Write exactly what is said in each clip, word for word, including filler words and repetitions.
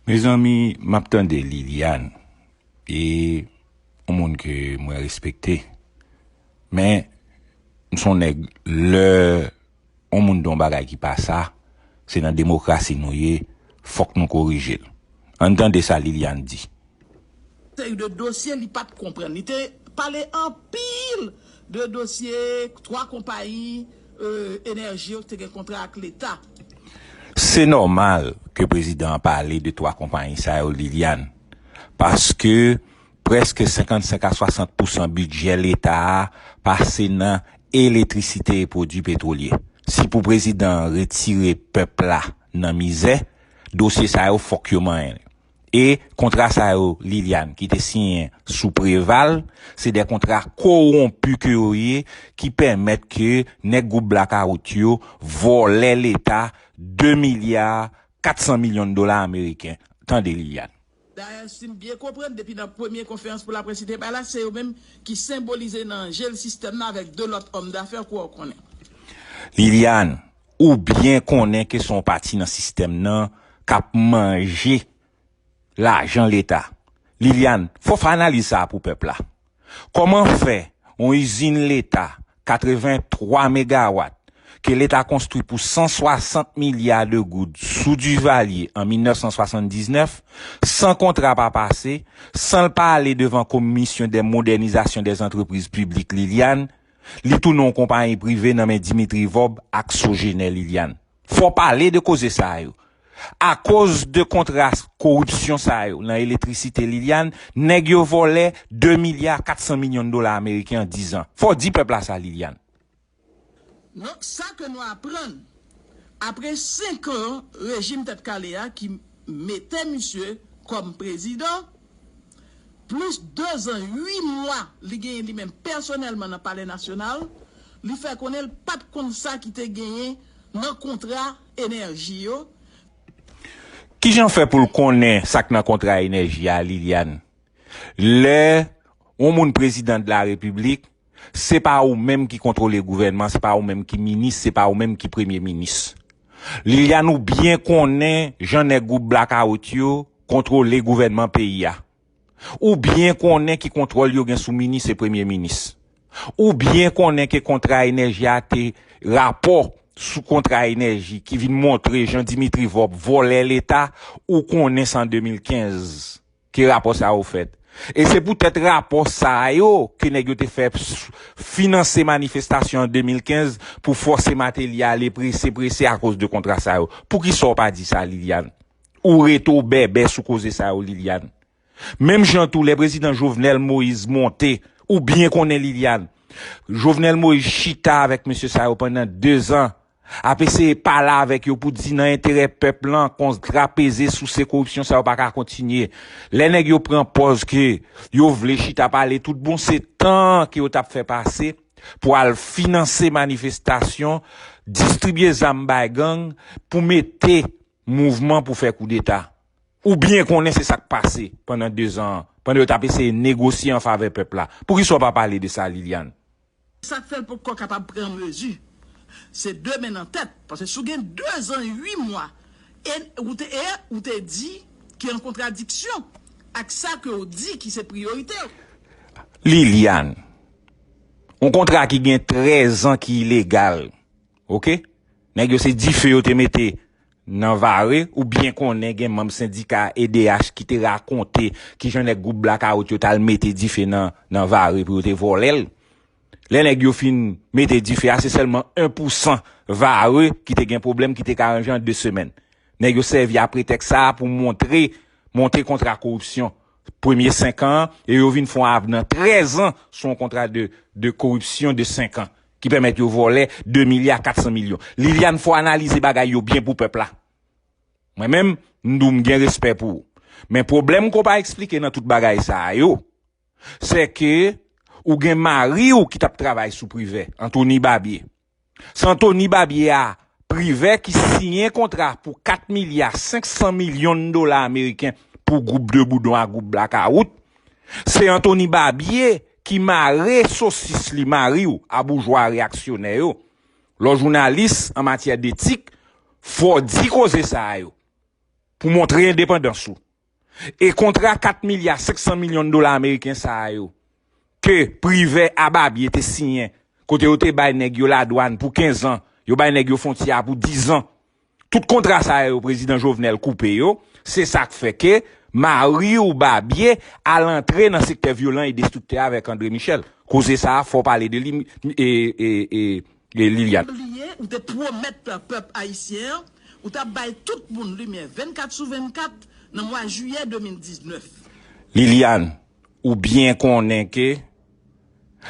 Mezanmi, m ap tande Liliane, e yon moun ke mwen respekte, men m se yon nèg, lè yon moun di yon bagay ki pa sa, se nan demokrasi nou ye, fòk nou korije l. Ann tande sa Liliane di. Seri de dosye li pa t konprann. Li te pale anpil de dosye twa konpayi enèji yo ki te gen kontra ak Leta. Se nòmal ke prezidan an pale de twa konpayi sa yo, Liliane, paske prèske senkannsenk a swasant pousan bidjè Leta a pase nan eletrisite e pwodui petwolye. Si pou prezidan an retire pèp la nan mizè, dosye sa yo fòk yo manyen. E kontra sa yo, Liliane, ki te siyen sou Preval, se de kontra kowonpi ke yo ye, ki pèmèt ke nèg gwoup blakawout yo vòlè Leta de milya kat san milyon dola ameriken. Tande Liliane. Dayè, si m byen konprann, depi nan premye konferans pou laprès li te bay la, se yo menm ki senbolize nan je l sistèm nan avèk de lòt òm dafè kou w konnen. Liliane, ou byen konnen ke se yon pati nan sistèm nan k ap manje lajan Leta. Liliane, fò w fè analiz sa a pou pèp la. Kòman fè yon izin Leta katrevenntwa megawat ke Leta konstwi pou san swasant milya de goud sou Duvalier an mil nèf san swasanndiznèf, san kontra pa pase, san l pa ale devan Commission de Modernisation des Entreprises Publiques, Liliane, li tounen yon konpayi prive nan men Dimitri Vorbe ak Sogener, Liliane. Fò w pale de koze sa yo. Akoz de kontra koripsyon sa yo nan eletrisite, Liliane, nèg yo vòlè de milya kat san milyon dola ameriken an diz an. Fò w di pèp la sa, Liliane. Donk, sa ke nou aprann, apre senk an rejim Tèt Kale a ki mete misye kòm prezidan, plis dezan uit mwa li genyen li menm pèsonèlman nan Palè Nasyonal, li fè konnen l pa t konn sa ki te genyen nan kontra enèji yo. Kijan fè pou l konnen sa k nan kontra enèji a, Liliane? Lè yon moun prezidan de la repiblik, se pa ou menm ki kontwole gouvènman, se pa ou menm ki minis, se pa ou menm ki premye minis. Liliane, ou byen konnen jan nèg gwoup blakawout yo kontwole gouvènman peyi a. Ou byen konnen ki kontwòl yo gen sou minis e premye minis. Ou byen konnen ke kontra enèji a te rapò sou kontra enèji ki vin montre jan Dimitri Vorbe vòlè Leta, ou konnen se an de mil kenz ke rapò sa yo fèt. E se poutèt rapò sa yo ke nèg yo te fè s- finanse manifestasyon an de mil kenz pou fòse Martelly ale prese prese akoz de kontra sa yo. Poukisa w pa di sa, Liliane? Ou rete w bèbè sou koze sa yo, Liliane. Menm jan tou, lè prezidan Jovenel Moïse monte, ou byen konnen, Liliane, Jovenel Moïse chita avèk mesye sa yo pandan dezan, ap eseye pale avèk yo pou di nan enterè pèp lan, kontra peze, souse koripsyon sa yo pa ka kontinye. Lè nèg yo pran pòz ke yo vle chita pale tout bon, se tan ke yo t ap fè pase pou al finanse manifestasyon, distribye zam bay gang pou mete mouvman pou fè koudeta. Ou byen konnen se sa k pase pandan dezan an, pandan yo t ap eseye negosye an favè pèp la. Poukisa w pa pale de sa, Liliane? Sa k fè l poko kapab pran mezi, se de men nan tèt. Paske si w gen dezan uit mwa, e ou te, e ou te di ki an kontradiksyon ak sa ke w di ki se priyorite w. Liliane, yon kontra ki gen trèz an ki ilegal, oke? Nèg yo se dife yo te mete nan Vare, ou byen konnen gen manm sendika E D H ki te rakonte kijan nèg gwoup blakawout yo t al mete dife nan, nan Vare pou yo te vòlè l. Lè nèg yo fin mete dife a, se sèlman en pousan Vare ki te gen pwoblèm, ki te ka ranje an de semèn. Nèg yo sèvi a pretèks sa a pou montre, monte kontra koripsyon premye senk an an, e yo vin fè yon avnan trèz an sou yon kontra de, de koripsyon de senk an, ki pèmèt yo vòlè de milya kat san milyon. Liliane, fò w analize bagay yo byen pou pèp la. Mwen menm, m di w m gen respè pou ou. Men pwoblèm ke w pa eksplike nan tout bagay sa a yo, se ke ou gen mari w ki t ap travay sou Privè, Anthony Barbier. Se Anthony Barbier a, Privè, ki siyen kontra pou kat milya senk san milyon dola ameriken pou gwoup de boudon ak gwoup blakawout. Se Anthony Barbier ki mare sosis li, mari w, a boujwa reyaksyonè yo. Lè w jounalis an matyè detik, fò w di koze sa a yo. pou montre endepandans ou. E kontra kat milya senk san milyon dola ameriken sa a yo, ke Privè a Babye te siyen, kote yo te bay nèg yo ladwann pou kenz an, yo bay nèg yo fwontyè a pou diz an. Tout kontra sa yo, Prezidan Jovenel koupe yo, se sa k fè ke mari w Babye al antre nan sektè vyolan e destriktè avèk André Michel. Koze sa a, fò w pale de li, e, e, e, e Liliane. Bliye, ou te pwomèt pèp ayisyen an, ou t ap bay tout moun limyè vennkat sou vennkat nan mwa jiyè de mil diznèf. Liliane, ou byen konnen ke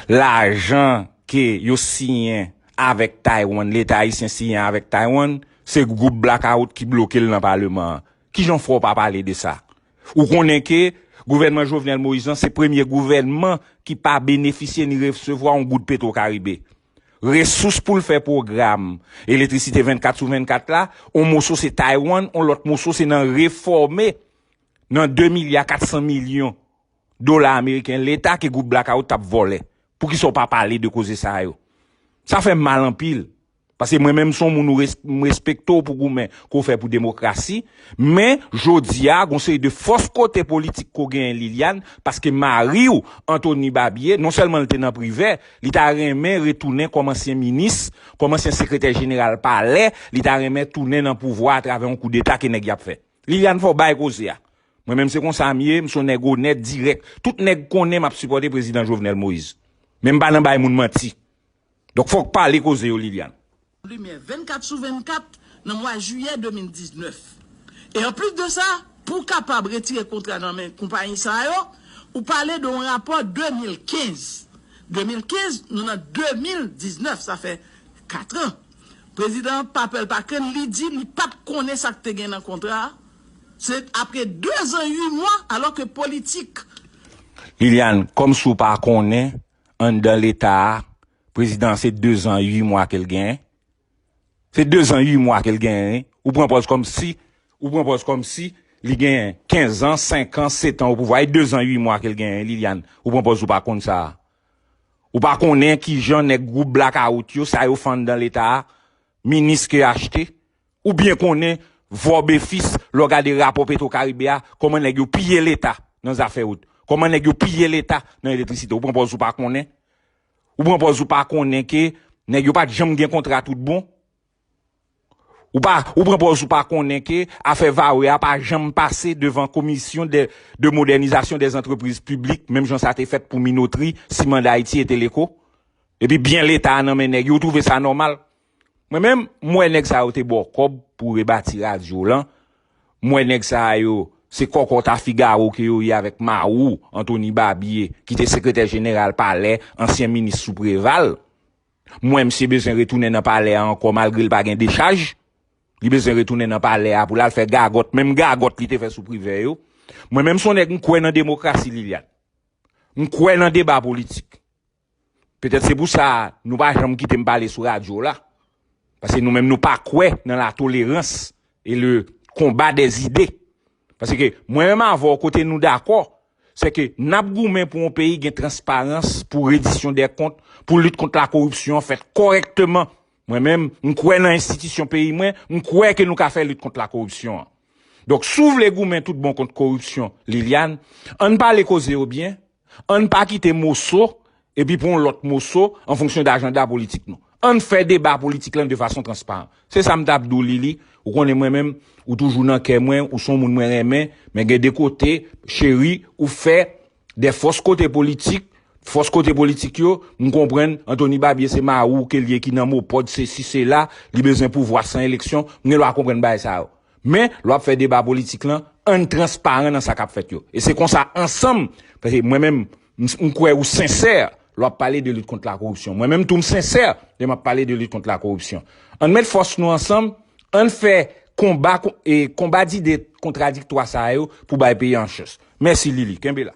lajan ke yo siyen avèk Taiwan, Leta ayisyen siyen avèk Taiwan, se gwoup Blakawout ki bloke l nan paleman an. Kijan fè w pa pale de sa? Ou konnen ke gouvènman Jovenel Moïse lan se premye gouvènman ki pa benefisye ni resevwa yon goud Petro Caribe. Resous pou l fè pwogram elektrisite vennkat sou vennkat la, yon moso se Taiwan, yon lòt moso se nan refòme nan de milya kat san milyon dola ameriken Leta ke gwoup Blakawout t ap vòlè. Poukisa w pa pale de koze sa yo? Sa fè m mal anpil. Paske mwen menm, se yon moun ou res-, m respekte w pou goumen ke w fè pou demokrasi. Men, jodi a, gon seri de fòs kote politik ke w genyen, Liliane, paske mari w, Anthony Babye, non sèlman l te nan Privè, li ta renmen retounen kòm ansyen minis, kòm ansyen sekretè jeneral palè, li ta renmen tounen nan pouvwa atravè yon koudeta ke nèg y ap fè. Liliane, fò w bay koze a. Mwen menm, se konsa m ye, m se yon nèg onèt, dirèk. Tout nèg konnen m ap sipòte Prezidan Jovenel Moïse. Men m pa nan bay moun manti. Donk, fòk pale koze yo, Liliane. Limyè vennkat sou vennkat nan mwa jiyè de mil diznèf. E anplis de sa, pou w kapab retire kontra nan men konpayi sa yo, ou pale de yon rapò de mil kenz. De mil kenz, nou nan de mil diznèf, sa fè kat an. Prezidan Papel Paken, li di li pa t konnen sa k te gen nan kontra a. Se apre de zan uit mwa, alò ke politik. Liliane, kòmsi w pa konnen, anndan Leta a, prezidan an se de zan uit mwa ke l genyen. Se de zan uit mwa ke l genyen, wi. Ou pran pòz kòmsi, ou pran pòz kòmsi li genyen kenz an, senk an, sèt an o pouvwa. E de zan uit mwa ke l genyen, Liliane. Ou pran pòz ou pa konn sa a. Ou pa konnen kijan nèg gwoup Blakawout yo, sa yo fè anndan Leta a, minis ke achte. Ou byen konnen, vòbefis, lè w gade rapò Petro Caribe a, kòman nèg yo piye Leta nan zafè wout. Kòman nèg yo piye Leta nan elektrisite. Ou pran pòz ou pa konnen. Ou pran pòz ou pa konnen ke nèg yo pa t janm gen kontra tout bon. Ou pa, ou pran pòz ou pa konnen ke afè Vawe a pa janm pase devan Commission de, de Modernisation des Entreprises Publiques, menm jan sa te fèt pou Minotri, Siman Dayiti e Teleco. Epi byen Leta a nan men nèg yo, ou twouve sa nòmal? Mwen menm, m wè nèg sa yo te ba w kòb pou rebati radyo w lan. M wè nèg sa yo, se kòkòt a Figaro ke yo ye avèk mari w, Anthony Babye, ki te sekretè jeneral palè, ansyen minis sou Preval. M wè misye bezwen retounen nan palè a ankò malgre l pa gen dechaj. Li bezwen retounen nan palè a pou l al fè gagòt, menm gagòt li te fè sou Privè yo. Mwen menm se yon nèg m kwè nan demokrasi, Liliane. M kwè nan deba politik. Petèt se pou sa nou pa janm kite m pale sou radyo la. Paske nou menm nou pa kwè nan la tolérance et le combat des idées. Paske mwen menm avè w kote nou dakò, se ke n ap goumen pou yon peyi gen transparans, pou redisyon dè kont, pou lit kont lakoripsyon an fèt kòrèkteman. Mwen menm, m kwè nan enstitisyon peyi mwen, m kwè ke nou ka fè lit kont lakoripsyon an. Donk, si w vle goumen tout bon kont koripsyon, Liliane, ann pale koze yo byen, ann pa kite moso, epi pran yon lòt moso an fonksyon de ajanda politik nou. Ann fè deba politik lan de fason transparan. Se sa m t ap di w, Lili. Ou konnen mwen menm, ou toujou nan kè mwen, ou se yon moun mwen renmen, men gen de kote, cheri, ou fè de fòs kote politik, fòs kote politik yo, m konprann, Anthony Babye se mari w ke l ye ki nan MOPOD, sesi, sela, li bezwen pouvwa san eleksyon, m gen dwa konprann bagay sa yo. Men, lè w ap fè deba politik lan, ann transparan nan sa k ap fèt yo. E se konsa, ansanm, paske mwen menm, m, m kwè ou sensè lè w ap pale de lit kont lakoripsyon. Mwen menm tou, m sensè lè m ap pale de lit kont lakoripsyon. Ann met fòs nou ansanm, ann fè konba, e konba dide kontradiktwa sa yo pou bay peyi a yon chans. Mèsi, Lili. Kenbe la.